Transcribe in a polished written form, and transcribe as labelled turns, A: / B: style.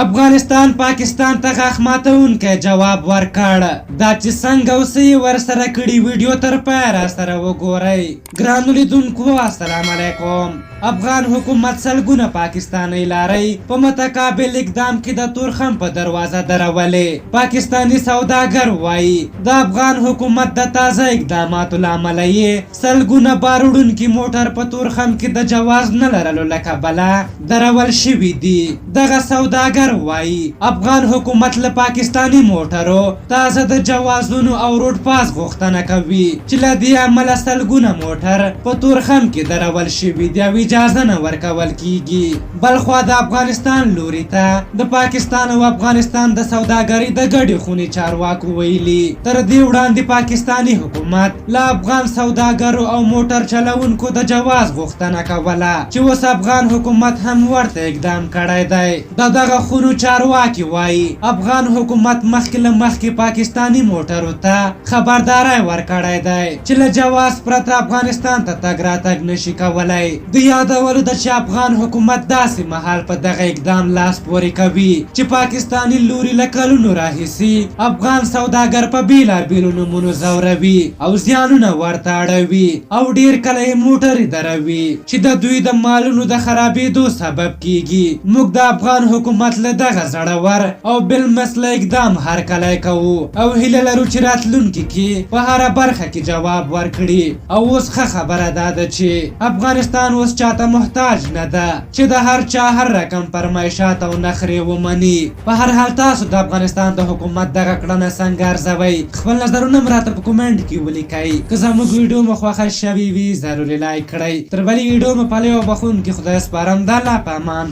A: افغانستان پاکستان ته غاښ ماتوونکی جواب ورکړ. دا چې څنګه او څه یې ورسره کړي، ویډیو تر پایه راسره وګورئ. ګرانو لیدونکو السلام علیکم. افغان حکومت سلګونه پاکستانۍ لارۍ په متقابل اقدام کې د تورخم په دروازه درولې. پاکستاني سوداګر وایي د افغان حکومت د تازه اقداماتو له امله یې سلګونه بار وړونکي موټر په تورخم کې د جواز نه لرلو له کبله درول شوي دي. دغه سوداګر وايي، افغان حکومت له پاکستاني موټرو تازه د جوازونو او روډ پاس غوښتنه کوي چې له دې امله سلګونه موټر په تورخم کې درول شوي دي او اجازه نه ورکول کېږي. بلخوا د افغانستان لوري ته د پاکستان او افغانستان د سوداګرۍ د ګډې خونې چارواکو ویلي، تر دې وړاندې پاکستاني حکومت له افغان سوداګرو او موټر چلوونکو د جواز غوښتنه کوله چې اوس افغان حکومت هم ورته اقدام کړی دی. د دغه خونو چارواکي وايي، افغان حکومت مخکې له مخکې پاکستاني موټرو ته خبرداری ورکړی دی چې له جواز پرته افغانستان ته تګ راتګ نه شي کولی. د یادولو ده چې افغان حکومت داسې مهال په دغه اقدام لاس پورې کوي چې پاکستاني لوري له کلونو راهیسې افغان سوداګر په بېلابېلو نومونو ځوروي او زیانونه ورته اړوي او ډېر کله یې موټرې دروي چې د دوی د مالونو د خرابېدو سبب کېږي. موږ د افغان حکومت له دغه زړور او بالمثله اقدام هرکلی کوو او هیله لرو چې راتلونکي کې په هره برخه کې جواب ورکړي. او اوس ښه خبره دا ده چې افغانستان اوس چاته محتاج نه ده چې د هر چا هر رقم فرمایشات او نخرې ومني. په هر حال تاسو د افغانستان د حکومت دغه کړنه څنګه ارزوئ؟ خپل نظرونه هم راته په کومنټ کې ولیکئ. که زموږ ویډیو مو خوښه شوې وي ضرور یې لایک کړئ. تر بلې ویډیو مو په لوی او بخښونکي خدای سپارم د الله په امان.